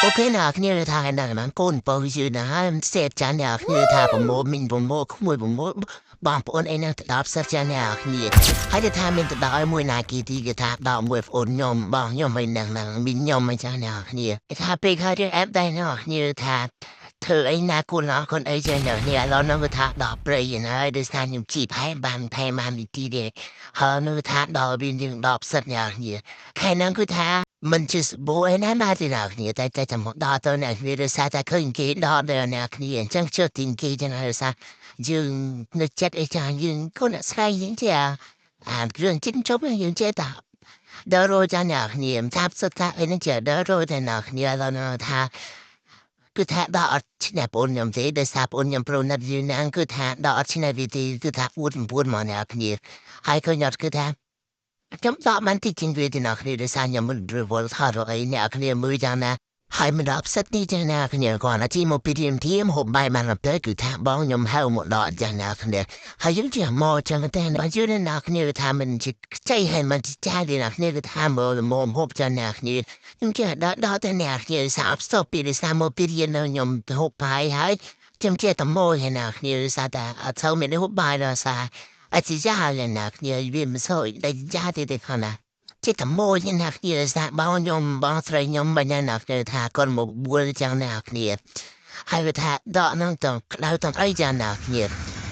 OK អ្នកគ្នាថាហ្នឹងហ្នឹងកូនបើយឺណាហើយសេតចាអ្នកគ្នាថាប្រមូលមីងប្រមូលក្មួយប្រមូលបងប្អូនអីហ្នឹងទៅដល់ផ្សិតចាអ្នកគ្នាហើយទៅថាមានទៅដល់មួយណាគេទីគេថាដល់មួយប្អូនខ្ញុំបងខ្ញុំអីហ្នឹងហ្នឹងមីងខ្ញុំអីចាអ្នកគ្នាគេថាពេលហើយរឿងអែបដែរអ្នកគ្នាថាធ្វើអីណាគូនអរគុណអីចឹងអ្នកគ្នាឥឡូវហ្នឹងគឺថាដល់ព្រៃហើយដោយសារខ្ញុំជីផែបានផែបាននីតិទេហើយនៅថាដល់វាយើងដល់ផ្សិតអ្នកគ្នាខែហ្នឹងគឺថាមិនជាសបោឯណាណាទេអ្នកគ្នាតែតែតែមកដល់ទៅអ្នកគ្នាដោយសារតែឃើញគេដល់ដល់អ្នកគ្នាអញ្ចឹងជឿទីគេចឹងហើយដោយសារយើងនៅចិត្តអីចាយើងកូនអ្នកស្រីយើងជាអាគ្រឿងចិនជប់យើងចេះតាដល់រចាអ្នកគ្នាថាផ្សិតថាអីហ្នឹងជាដល់រតែអ្នកគ្នាឥឡូវថាគឺថាដល់អត់ឈ្នះបងខ្ញុំទេដោយសារបងខ្ញុំប្រូណិតយើងហ្នឹងគឺថាដល់អត់ឈ្នះវិធីគឺថាអួត9មកអ្នកគ្នាហើយឃើញអត់គឺថាខ្ញុំដកបានតិចជាងវាទេអ្នកគ្នាដោយសារខ្ញុំមិនរវល់ថារកអីអ្នកគ្នាមើលយ៉ាងណាហើយមិនដល់ផ្សិតនេះចឹងអ្នកគ្នាគាត់ណាជីមកពីរៀមធៀមហូបបាយបានទៅគឺថាបងខ្ញុំហៅមកដកចឹងអ្នកគ្នាហើយយើងជាមកចឹងតែបើយើងអ្នកគ្នាថាមិនជាខ្ចីហើយមិនជាចាយទេអ្នកគ្នាគឺថាមកមកហូបចឹងអ្នកគ្នាខ្ញុំចេះដល់ដល់តែអ្នកគ្នាសាបស្ទពីដោយសារមកពីរៀននៅខ្ញុំហូបបាយហើយខ្ញុំចេះតែមកហើយអ្នកគ្នាសារតែអត់ទៅមានហូបបាយដល់សារអត់ជាហើយអ្នកគ្នាវាមិនសូវតែចាទេទេខណាចេះតែមកអ្នកគ្នាសារបងខ្ញុំបងស្រីខ្ញុំបញ្ញាអ្នកគ្នាថាគាត់មកបួលចឹងអ្នកគ្នាហើយវាថាដកហ្នឹងទាំងក្តៅទាំងអីចឹងអ្នកគ្នា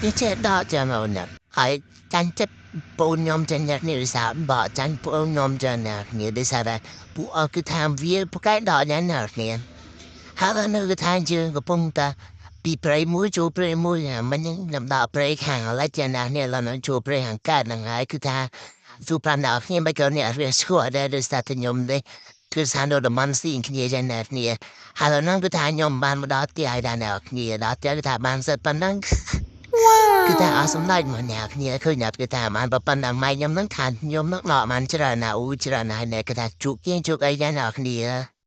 វាចេះដកចឹងមកណាហើយចាញ់ចិត្តពូនខ្ញុំចឹងអ្នកគ្នាសារបកចាញ់ពូនខ្ញុំចឹងអ្នកគ្នាដោយសារតែពួកអគឺថាវាប្រកែកដកយ៉ាងអ្នកគ្នាហើយនៅគឺថាយើងកំពុងតែពីព្រៃមួយចូលព្រៃមួយមិននឹងដល់ព្រៃខាងឡែកចឹងណានេះឡើយចូលព្រៃខាងកើតហ្នឹងហើយគឺថាទូប្រាំដល់គ្នាមិនក៏អ្នកវាស្គាល់ដែរដោយសារតែខ្ញុំនេះគឺសារនៅតំបន់ស៊ីគ្នាចឹងណាគ្នាហើយហ្នឹងគឺថាខ្ញុំបានមកដល់ផ្ទះហើយដែរអ្នកគ្នាដល់ផ្ទះគឺថាបានសិតប៉ុណ្ណឹងគឺថាអត់សំណេចមកអ្នកគ្នាឃើញអ្នកគឺថាបានប៉ុណ្ណឹងម៉ែខ្ញុំហ្នឹងថាខ្ញុំហ្នឹងដកបានច្រើនណាអូច្រើនណាស់អ្នកគឺថាជក់គេជក់អីចឹងអ្នកគ្នា។